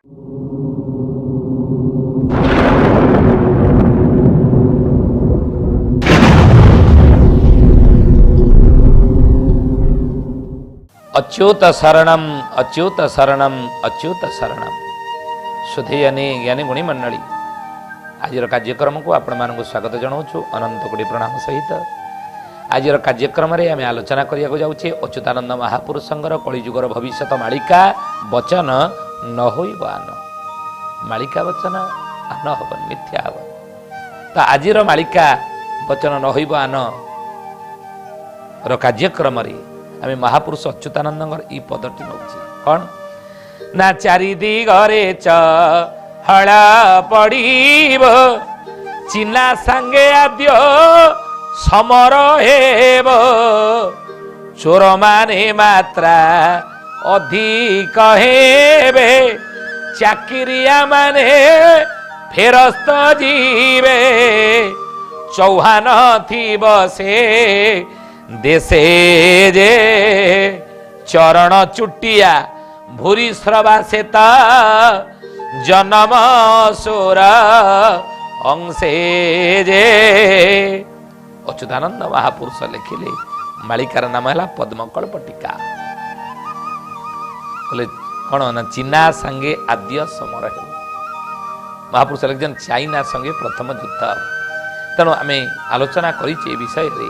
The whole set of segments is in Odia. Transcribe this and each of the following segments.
ଅଚ୍ୟୁତ ଶରଣମ୍, ଅଚ୍ୟୁତ ଶରଣମ୍, ଅଚ୍ୟୁତ ଶରଣମ୍। ସୁଧୀୟନି ଜ୍ଞାନୀ ଗୁଣୀ ମଣ୍ଡଳୀ, ଆଜିର କାର୍ଯ୍ୟକ୍ରମକୁ ଆପଣମାନଙ୍କୁ ସ୍ୱାଗତ ଜଣାଉଛୁ ଅନନ୍ତ କୋଟି ପ୍ରଣାମ ସହିତ। ଆଜିର କାର୍ଯ୍ୟକ୍ରମରେ ଆମେ ଆଲୋଚନା କରିବାକୁ ଯାଉଛେ ଅଚ୍ୟୁତାନନ୍ଦ ମହାପୁରୁଷଙ୍କର କଳିଯୁଗର ଭବିଷ୍ୟତ ମାଳିକା ବଚନ ନ ହୋଇବ ଆନ। ମାଳିକା ବଚନ ଆନ ହେବନି, ମିଥ୍ୟା ହେବ। ତ ଆଜିର ମାଳିକା ବଚନ ନ ହୋଇବ ଆନ ର କାର୍ଯ୍ୟକ୍ରମରେ ଆମେ ମହାପୁରୁଷ ଅଚ୍ୟୁତାନନ୍ଦଙ୍କର ଏଇ ପଦଟି ନେଉଛେ। କ'ଣ ନା, ଚାରିଦିଗରେ ଚହଳ ପଡ଼ିବ, ଚିନା ସାଙ୍ଗେ ଆଦ୍ୟ ସମର ହେବ, ଚୋରମାନେ ମାତ୍ରା ଅଧିକ ହେବେ, ଚାକିରିଆ ମାନେ ଫେରସ୍ତ ଯିବେ, ଚୌହାନ ଥିବ ସେ ଦେଶେ ଯେ ଚରଣ ଚୁଟିଆ ଭୂରି ସ୍ରବା ସେତ ଜନମ ସୁର ଅଂଶେ ଯେ। ଅଚ୍ୟୁତାନନ୍ଦ ମହାପୁରୁଷ ଲେଖିଲେ, ମାଳିକାର ନାମ ହେଲା ପଦ୍ମକଳ୍ପ ଟୀକା। କହିଲେ କ'ଣ ନା, ଚୀନା ସାଙ୍ଗେ ଆଦ୍ୟ ସମର ହେବ। ମହାପୁରୁଷ ଲେଖିଛନ୍ତି ଚାଇନା ସଙ୍ଗେ ପ୍ରଥମ ଯୁଦ୍ଧ ହେବ। ତେଣୁ ଆମେ ଆଲୋଚନା କରିଛେ ଏ ବିଷୟରେ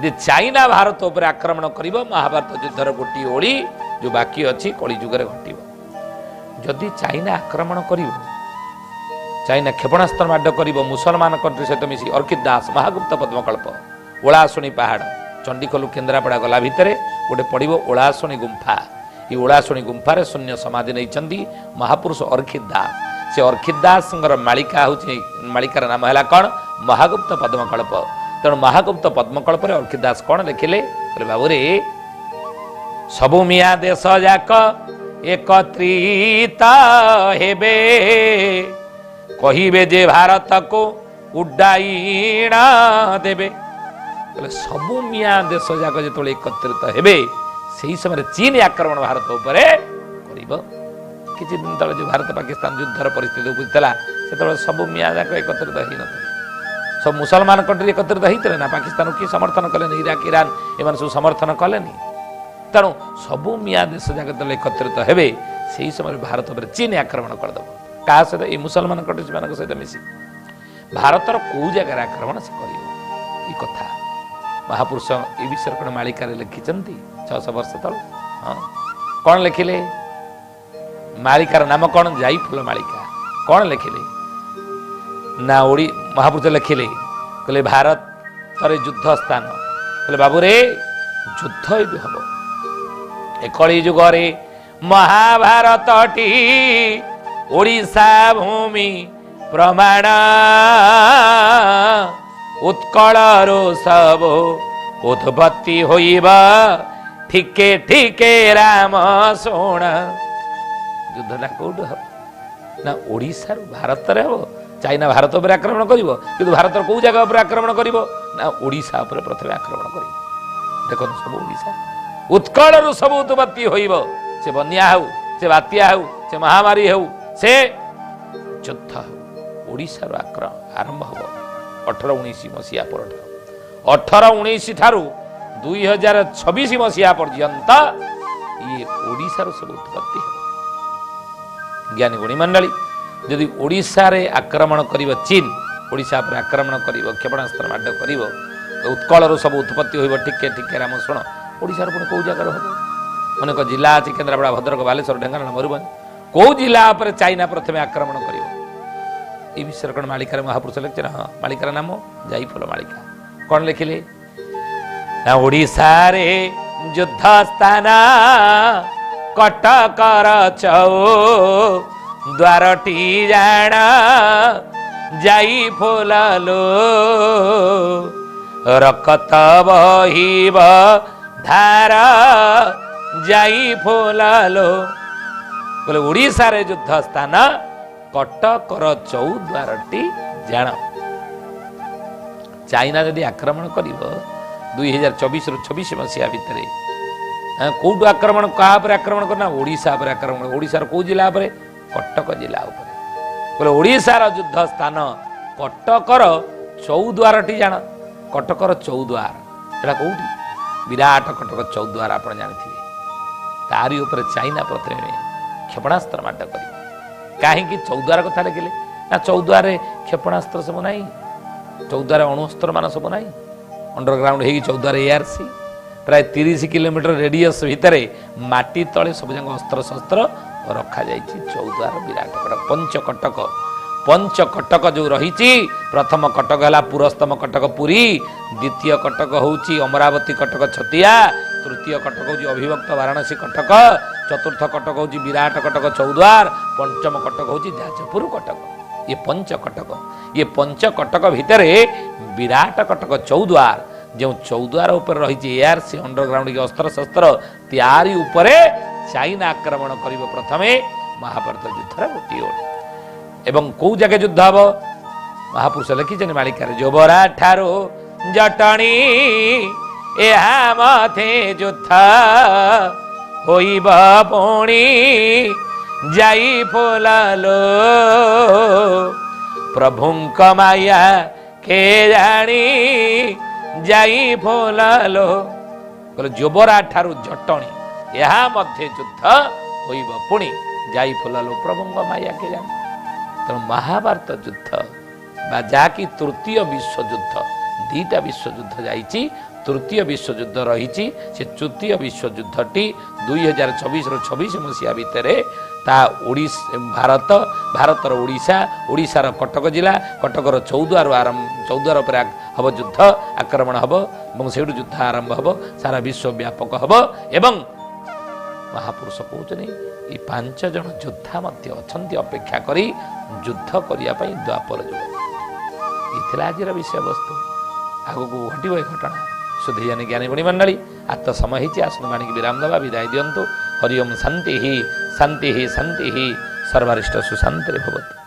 ଯେ ଚାଇନା ଭାରତ ଉପରେ ଆକ୍ରମଣ କରିବ। ମହାଭାରତ ଯୁଦ୍ଧର ଗୋଟିଏ ଓଳି ଯେଉଁ ବାକି ଅଛି କଳି ଯୁଗରେ ଘଟିବ। ଯଦି ଚାଇନା ଆକ୍ରମଣ କରିବ, ଚାଇନା କ୍ଷେପଣାସ୍ତ୍ର ମାଡ଼ କରିବ ମୁସଲମାନ କଣ୍ଟ୍ରି ସହିତ ମିଶି। ଅର୍କିତ ଦାସ, ମହାଗୁପ୍ତ ପଦ୍ମକଳ୍ପ, ଓଳାଶୁଣୀ ପାହାଡ଼, ଚଣ୍ଡିଖୋଲ କେନ୍ଦ୍ରାପଡ଼ା ଗଲା ଭିତରେ ଗୋଟେ ପଡ଼ିବ ଓଳାଶୁଣୀ ଗୁମ୍ଫା। ଏଇ ଓଳାଶୁଣୀ ଗୁମ୍ଫାରେ ଶୂନ୍ୟ ସମାଧି ନେଇଛନ୍ତି ମହାପୁରୁଷ ଅର୍କିତ ଦାସ। ସେ ଅର୍କିତ ଦାସଙ୍କର ମାଳିକା ହେଉଛି, ମାଳିକାର ନାମ ହେଲା କ'ଣ? ମହାଗୁପ୍ତ ପଦ୍ମକଳ୍ପ। ତେଣୁ ମହାଗୁପ୍ତ ପଦ୍ମକଳ୍ପରେ ଅର୍କିତ ଦାସ କ'ଣ ଲେଖିଲେ? କହିଲେ ବାବୁରେ, ସବୁ ମିଆଁ ଦେଶ ଯାକ ଏକତ୍ରିତ ହେବେ, କହିବେ ଯେ ଭାରତକୁ ଉଡାଇଣ ଦେବେ। କହିଲେ ସବୁ ମିଆଁ ଦେଶ ଯାକ ଯେତେବେଳେ ଏକତ୍ରିତ ହେବେ, ସେହି ସମୟରେ ଚୀନ ଆକ୍ରମଣ ଭାରତ ଉପରେ କରିବ। କିଛି ଦିନ ତଳେ ଯେଉଁ ଭାରତ ପାକିସ୍ତାନ ଯୁଦ୍ଧର ପରିସ୍ଥିତି ଉପୁଜିଥିଲା, ସେତେବେଳେ ସବୁ ମିଆଁ ଯାକ ଏକତ୍ରିତ ହେଇନଥିଲେ। ସବୁ ମୁସଲମାନ କଣ୍ଟ୍ରି ଏକତ୍ରିତ ହେଇଥିଲେ ନା, ପାକିସ୍ତାନକୁ କିଏ ସମର୍ଥନ କଲେନି? ଇରାକ, ଇରାନ ଏମାନେ ସବୁ ସମର୍ଥନ କଲେନି। ତେଣୁ ସବୁ ମିଆଁ ଦେଶ ଯାକ ଯେତେବେଳେ ଏକତ୍ରିତ ହେବେ, ସେହି ସମୟରେ ଭାରତ ଉପରେ ଚୀନ ଆକ୍ରମଣ କରିଦେବ। କାହା ସହିତ? ଏଇ ମୁସଲମାନ କଣ୍ଟ୍ରି ମାନଙ୍କ ସହିତ ମିଶି ଭାରତର କେଉଁ ଜାଗାରେ ଆକ୍ରମଣ ସେ କରିବ, ଏ କଥା ମହାପୁରୁଷ ଏ ବିଷୟରେ କ'ଣ ମାଳିକାରେ ଲେଖିଛନ୍ତି 600 ବର୍ଷ ତଳୁ। ହଁ, କ'ଣ ଲେଖିଲେ? ମାଳିକାର ନାମ କ'ଣ? ଯାଇ ଫୁଲ ମାଳିକା। କ'ଣ ଲେଖିଲେ ନା, ଓଡ଼ି ମହାପୁରୁଷ ଲେଖିଲେ, କହିଲେ ଭାରତରେ ଯୁଦ୍ଧ ସ୍ଥାନ। କହିଲେ ବାବୁରେ, ଯୁଦ୍ଧ ଏବେ ହବ ଏ କଳି ଯୁଗରେ। ମହାଭାରତଟି ଓଡ଼ିଶା ଭୂମି ପ୍ରମାଣ, ଉତ୍କଳରୁ ସବୁ ଉତ୍ପତ୍ତି ହୋଇବ, ଠିକେ ଠିକେ ରାମ ଶୁଣ। ଯୁଦ୍ଧଟା କୋଉଠୁ ହବ ନା, ଓଡ଼ିଶାରୁ ଭାରତରେ ହବ। ଚାଇନା ଭାରତ ଉପରେ ଆକ୍ରମଣ କରିବ, କିନ୍ତୁ ଭାରତର କୋଉ ଜାଗା ଉପରେ ଆକ୍ରମଣ କରିବ ନା, ଓଡ଼ିଶା ଉପରେ ପ୍ରଥମେ ଆକ୍ରମଣ କରିବ। ଦେଖନ୍ତୁ, ସବୁ ଓଡ଼ିଶା ଉତ୍କଳରୁ ସବୁ ଉତ୍ପତ୍ତି ହୋଇବ। ସେ ବନ୍ୟା ହେଉ, ସେ ବାତ୍ୟା ହେଉ, ସେ ମହାମାରୀ ହେଉ, ସେ ଯୁଦ୍ଧ ହେଉ, ଓଡ଼ିଶାରୁ ଆକ୍ରମଣ ଆରମ୍ଭ ହେବ 1819 ମସିହା ପରଠାରୁ। 1819 ଠାରୁ 2026 ମସିହା ପର୍ଯ୍ୟନ୍ତ ଇଏ ଓଡ଼ିଶାରୁ ସବୁ ଉତ୍ପତ୍ତି ହେବ। ଜ୍ଞାନୀ ଗୁଣୀ ମଣ୍ଡଳୀ, ଯଦି ଓଡ଼ିଶାରେ ଆକ୍ରମଣ କରିବ ଚୀନ, ଓଡ଼ିଶା ଉପରେ ଆକ୍ରମଣ କରିବ, କ୍ଷେପଣାସ୍ତ୍ର ମାଡ଼ କରିବ, ଉତ୍କଳରୁ ସବୁ ଉତ୍ପତ୍ତି ହୋଇବ, ଟିକେ ଟିକେ ରାମ ଶୁଣ, ଓଡ଼ିଶାର ପୁଣି କେଉଁ ଜାଗାରୁ ହେବ? ଅନେକ ଜିଲ୍ଲା ଅଛି, କେନ୍ଦ୍ରାପଡ଼ା, ଭଦ୍ରକ, ବାଲେଶ୍ୱର, ଢେଙ୍କାନାଳ, ମୟୂରଭଞ୍ଜ। କେଉଁ ଜିଲ୍ଲା ଉପରେ ଚାଇନା ପ୍ରଥମେ ଆକ୍ରମଣ କରିବ, ଏ ବିଷୟରେ କ'ଣ ମାଳିକାରେ ମହାପୁରୁଷ ଲେଖିଛନ୍ତି? ହଁ, ମାଳିକାର ନାମ ଯାଇଫୁଲ ମାଳିକା। କ'ଣ ଲେଖିଲେ ନା, ଓଡ଼ିଶାରେ ଯୁଦ୍ଧ ସ୍ଥାନ କଟକର ଚଉ ଦ୍ୱାରଟି ଜାଣ ଯାଇ ଫୁଲଲୋ, ରକତ ବହିବ ଧାର ଯାଇ ଫୁଲଲୋ। ବୋଲେ ଓଡ଼ିଶାରେ ଯୁଦ୍ଧ ସ୍ଥାନ କଟକର ଚୌଦ୍ୱାରଟି ଜାଣ। ଚାଇନା ଯଦି ଆକ୍ରମଣ କରିବ 2024ରୁ 26 ମସିହା ଭିତରେ, କେଉଁଠୁ ଆକ୍ରମଣ, କାହା ଉପରେ ଆକ୍ରମଣ କରିନା? ଓଡ଼ିଶା ଉପରେ ଆକ୍ରମଣ। ଓଡ଼ିଶାର କେଉଁ ଜିଲ୍ଲା ଉପରେ? କଟକ ଜିଲ୍ଲା ଉପରେ। ବୋଲେ ଓଡ଼ିଶାର ଯୁଦ୍ଧ ସ୍ଥାନ କଟକର ଚୌଦ୍ୱାରଟି ଜାଣ, କଟକର ଚୌଦ୍ୱାର ସେଟା କୋଉଠି? ବିରାଟ କଟକ ଚୌଦ୍ୱାର ଆପଣ ଜାଣିଥିବେ। ତାରି ଉପରେ ଚାଇନା ପ୍ରଥମେ କ୍ଷେପଣାସ୍ତ୍ର ମାଡ଼ କରିବ। କାହିଁକି ଚୌଦ୍ୱାର କଥା ଲେଖିଲେ ନା, ଚୌଦ୍ୱାରରେ କ୍ଷେପଣାସ୍ତ୍ର ସବୁ ନାହିଁ, ଚୌଦ୍ୱାରେ ଅଣୁଅସ୍ତ୍ର ମାନ ସବୁ ନାହିଁ, ଅଣ୍ଡରଗ୍ରାଉଣ୍ଡ ହେଇକି ଚୌଦ୍ୱାର ଏଆରସି ପ୍ରାୟ 30 କିଲୋମିଟର ରେଡିୟସ୍ ଭିତରେ ମାଟି ତଳେ ସବୁଯାକ ଅସ୍ତ୍ରଶସ୍ତ୍ର ରଖାଯାଇଛି। ଚୌଦ୍ୱାର ବିରାଟ କଟକ, ପଞ୍ଚକଟକ, ପଞ୍ଚକଟକ ଯେଉଁ ରହିଛି, ପ୍ରଥମ କଟକ ହେଲା ପୁରସ୍ତମ କଟକ ପୁରୀ, ଦ୍ୱିତୀୟ କଟକ ହେଉଛି ଅମରାବତୀ କଟକ ଛତିଆ, ତୃତୀୟ କଟକ ହେଉଛି ଅବିଭକ୍ତ ବାରାଣସୀ କଟକ, ଚତୁର୍ଥ କଟକ ହେଉଛି ବିରାଟ କଟକ ଚୌଦ୍ୱାର, ପଞ୍ଚମ କଟକ ହେଉଛି ଯାଜପୁର କଟକ। ଇଏ ପଞ୍ଚକଟକ। ଇଏ ପଞ୍ଚକଟକ ଭିତରେ ବିରାଟ କଟକ ଚୌଦ୍ୱାର, ଯେଉଁ ଚୌଦ୍ୱାର ଉପରେ ରହିଛି ଏଆରସି ଅଣ୍ଡରଗ୍ରାଉଣ୍ଡ ଅସ୍ତ୍ରଶସ୍ତ୍ର, ତାରି ଉପରେ ଚାଇନା ଆକ୍ରମଣ କରିବ ପ୍ରଥମେ। ମହାଭାରତ ଯୁଦ୍ଧର ଗୋଟିଏ ଓଳି। ଏବଂ କୋଉ ଜାଗା ଯୁଦ୍ଧ ହବ ମହାପୁରୁଷ ଲେଖିଛନ୍ତି ମାଳିକାରେ, ଯୋବରା ଠାରୁ ଜଟଣୀ ଏହା ମଥେ ଯୁଦ୍ଧ ହୋଇବ ପୁଣି ଯାଇ ଫୁଲଲୋ, ପ୍ରଭୁଙ୍କ ମାୟା କେ ଜାଣି ଯାଇ ଫୁଲଲୋ। କହିଲେ ଯୋବରା ଠାରୁ ଜଟଣୀ ଏହା ମଧ୍ୟେ ଯୁଦ୍ଧ ହୋଇବ ପୁଣି ଯାଇ ଫୁଲଲୋ, ପ୍ରଭୁଙ୍କ ମାୟା କେ ଜାଣି। ତେଣୁ ମହାଭାରତ ଯୁଦ୍ଧ ବା ଯାହାକି ତୃତୀୟ ବିଶ୍ୱଯୁଦ୍ଧ, ଦୁଇଟା ବିଶ୍ୱଯୁଦ୍ଧ ଯାଇଛି, ତୃତୀୟ ବିଶ୍ୱଯୁଦ୍ଧ ରହିଛି। ସେ ତୃତୀୟ ବିଶ୍ୱଯୁଦ୍ଧଟି 2024ରୁ 26 ମସିହା ଭିତରେ ତା ଓଡ଼ିଶା, ଭାରତ, ଭାରତର ଓଡ଼ିଶା, ଓଡ଼ିଶାର କଟକ ଜିଲ୍ଲା, କଟକର ଚୌଦ୍ୱାର ଆରମ୍ଭ, ଚୌଦ୍ୱାର ଉପରେ ହେବ ଯୁଦ୍ଧ, ଆକ୍ରମଣ ହେବ ଏବଂ ସେଇଠୁ ଯୁଦ୍ଧ ଆରମ୍ଭ ହେବ, ସାରା ବିଶ୍ୱ ବ୍ୟାପକ ହେବ। ଏବଂ ମହାପୁରୁଷ କହୁଛନ୍ତି ଏଇ 5 ଜଣ ଯୋଦ୍ଧା ମଧ୍ୟ ଅଛନ୍ତି ଅପେକ୍ଷା କରି ଯୁଦ୍ଧ କରିବା ପାଇଁ ଦ୍ୱାପର ଯୁଗ। ଏ ଥିଲା ଆଜିର ବିଷୟବସ୍ତୁ। ଆଗକୁ ଘଟିବ ଏ ଘଟଣା। ସୁଧୀଜାନି ଜ୍ଞାନୀ ଗୁଣୀ ମଣ୍ଡଳୀ, ଆତ୍ମ ସମୟ ହେଇଛି, ଆସନ୍ତୁ ବାଣିକି ବିରାମ ଦେବା, ବିଦାୟ ଦିଅନ୍ତୁ। ହରି ଓମ୍। ଶାନ୍ତି ହି ଶାନ୍ତି ହି ଶାନ୍ତି ହି, ସର୍ବାରିଷ୍ଟ ସୁଶାନ୍ତିରେ ଭବତୁ।